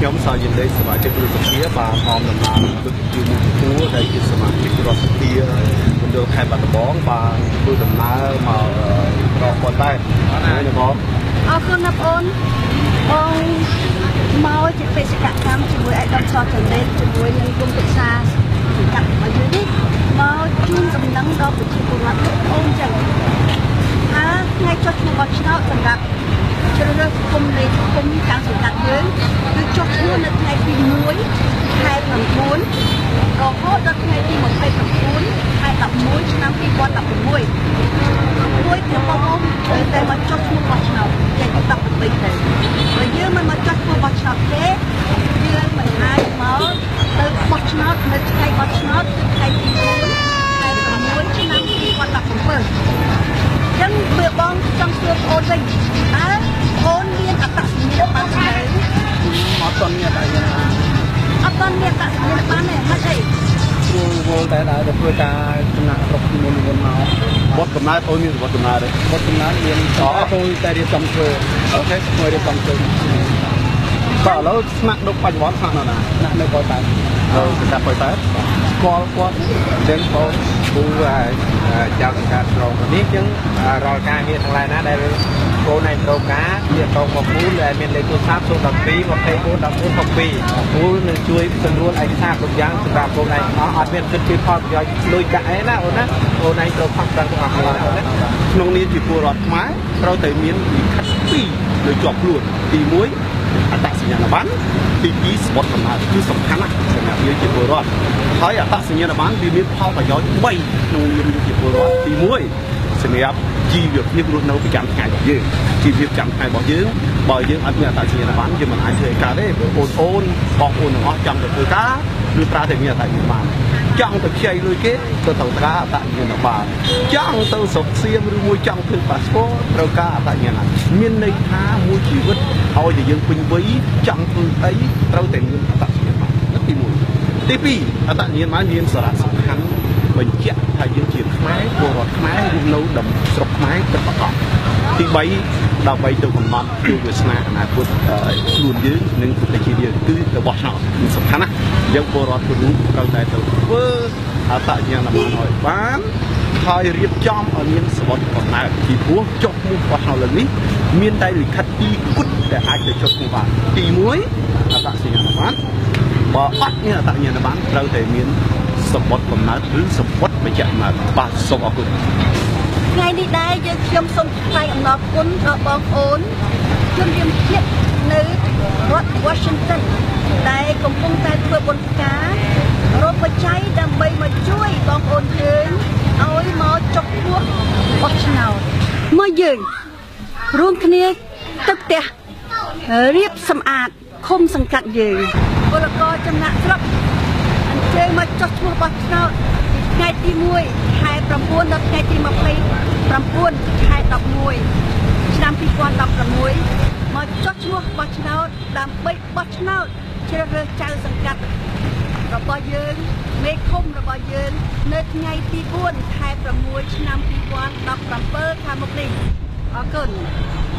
ខ្ញុំសោយិនលេសមាជិកព្រឹទ្ធសភាបានអមដំណើរលោកជំទាវមួយគួរដែលជាសមាជិករដ្ឋសភាមណ្ឌលខេត្តបាត់ដំបងបានធ្វើដំណើរមករកគាត់ដែរណាបង អរគុណណាបងអូនបងមកជាបេសកកម្មជាមួយឯកឧត្តមសចន្ទជាមួយនឹងគុំប្រឹក្សាសង្កាត់របស់យើងនេះមកជូនដំណឹងដល់ប្រជាពលរដ្ឋបងអូនចឹងថាថ្ងៃចុះឈ្មោះបោះឆ្នោតសម្រាប់ជ្រើសរើសគុំលេខគុំតាមសង្កាត់យើងគឺចុះឈ្មោះនៅថ្ងៃទី1ខែ9រហូតដល់ថ្ងៃទី29ខែ11ឆ្នាំ2016មួយគឺបងប្អូនត្រូវតែមកចុះឈ្មោះបោះឆ្នោតថ្ងៃទី18ទៅបើយើងមិនមកចុះឈ្មោះបោះឆ្នោតទេយើងមិនអាចមកទៅបោះឆ្នោតនៅថ្ងៃបោះឆ្នោតគឺថ្ងៃទី4ខែ6ឆ្នាំ2017ចឹងបើបងចង់សួរបងអូនវិញតើអូនមានអត្តសញ្ញាណប័ណ្ណនៅ អត់ទាន់មានអត្តសញ្ញាណប័ណ្ណ អត់ទាន់មានអត្តសញ្ញាណប័ណ្ណទេមិនអី ព្រោះវល់តែដើរទៅធ្វើការចំណាក់ស្រុកពីមុនមុនមក បទកំណើតអូនមានបទកំណើតទេ បទកំណើតមានអត់ចូលតែរៀបចំធ្វើ អូខេ ធ្វើរៀបចំធ្វើ បាទឥឡូវស្នាក់នៅបច្ចុប្បន្នស្នាក់នៅណា ស្នាក់នៅប៉ោយប៉ែត នៅសង្កាត់ប៉ោយប៉ែតស្គាល់គាត់ ចឹងបងពូចៅសង្កាត់ក្រុងនេះចឹងរាល់ការងារទាំងឡាយណាដែលកូនឯងត្រូវការទាក់ទងមកពូដែលមានលេខទូរស័ព្ទ012 24 14 62ពូនឹងជួយសម្រួលឯកសារគ្រប់យ៉ាងសម្រាប់កូនឯងអត់មានគិតពីផលប្រយោជន៍លុយកាក់អីណាអូនណាអូនឯងត្រូវខំប្រឹងទាំងអស់គ្នាអូនណា ក្នុងនាមជាពលរដ្ឋខ្មែរត្រូវតែមានលិខិត2នៅជាប់ខ្លួនទី1អត្តសញ្ញាណប័ណ្ណទី2ស្បត់កំណើតគឺសំខាន់ណាស់សម្រាប់យើងជាពលរដ្ឋហើយអត្តសញ្ញាណប័ណ្ណវាមានផលប្រយោជន៍3ក្នុងនាមយើងជាពលរដ្ឋទី1សម្រាប់ជីវភាពរស់នៅប្រចាំថ្ងៃរបស់យើងជីវភាពប្រចាំថ្ងៃរបស់យើងបើយើងអត់មានអត្តសញ្ញាណប័ណ្ណយើងមិនអាចធ្វើអីកើតទេព្រោះអូនអូនបងប្អូនទាំងអស់ចង់ទៅធ្វើការឬប្រើតែមានអត្តសញ្ញាណប័ណ្ណចង់ទៅខ្ចីលុយគេទៅត្រូវការអត្តសញ្ញាណប័ណ្ណចង់ទៅស្រុកសៀមឬមួយចង់ធ្វើប៉ាសពតត្រូវការអត្តសញ្ញាណប័ណ្ណមានន័យថាមួយជីវិតឲ្យតែយើងពេញវ័យចង់ធ្វើអីត្រូវតែមានអត្តសញ្ញាណប័ណ្ណនេះទី1ទី2អត្តសញ្ញាណប័ណ្ណមានសារៈសំខាន់បញ្ជាក់ថាយើងជាខ្មែរពលរដ្ឋខ្មែររស់នៅតំស្រុកខ្មែរពិតប្រាកដទី3ដើម្បីទៅកំណត់ជោគវាសនាអនាគតខ្លួនយើងនិងប្រទេសជាតិយើងគឺទៅបោះឆ្នោតសំខាន់ណាស់យើងពលរដ្ឋគ្រប់រូបត្រូវតែទៅធ្វើអត្តសញ្ញាណប័ណ្ណឲ្យបានហើយរៀបចំឲ្យមានសវត្ថកំណើតពីព្រោះចុះឈ្មោះបោះឆ្នោតលើកនេះមានតែលិខិត2គត់ដែលអាចទៅចុះឈ្មោះបានទី1អត្តសញ្ញាណប័ណ្ណបើអត់មានអត្តសញ្ញាណប័ណ្ណត្រូវតែមានសម្បត្តិកំណើតឬសម្បត្តិបញ្ជាក់កំណើតបាទសូមអរគុណ ថ្ងៃនេះដែរយើងខ្ញុំសូមថ្លែងអំណរគុណដល់បងប្អូនជនរួមជាតិនៅរដ្ឋ Washington ដែលកំពុងតែធ្វើបុណ្យផ្ការរកបច្ច័យដើម្បីមកជួយបងប្អូនយើងឲ្យមកចុះឈ្មោះបោះឆ្នោតមកយើងរួមគ្នាទៅផ្ទះរៀបសម្អាតឃុំសង្កាត់យើងពលករចំណាក់ស្រុកអញ្ជើញមកចុះឈ្មោះបោះឆ្នោតពីថ្ងៃទី1ខែ9ដល់ថ្ងៃទី29ខែ11ឆ្នាំ2016មកចុះឈ្មោះបោះឆ្នោតដើម្បីបោះឆ្នោតជ្រើសរើសចៅសង្កាត់របស់យើងមេឃុំរបស់យើងនៅថ្ងៃទី4ខែ6ឆ្នាំ2017ខាងមុខនេះអរគុណ។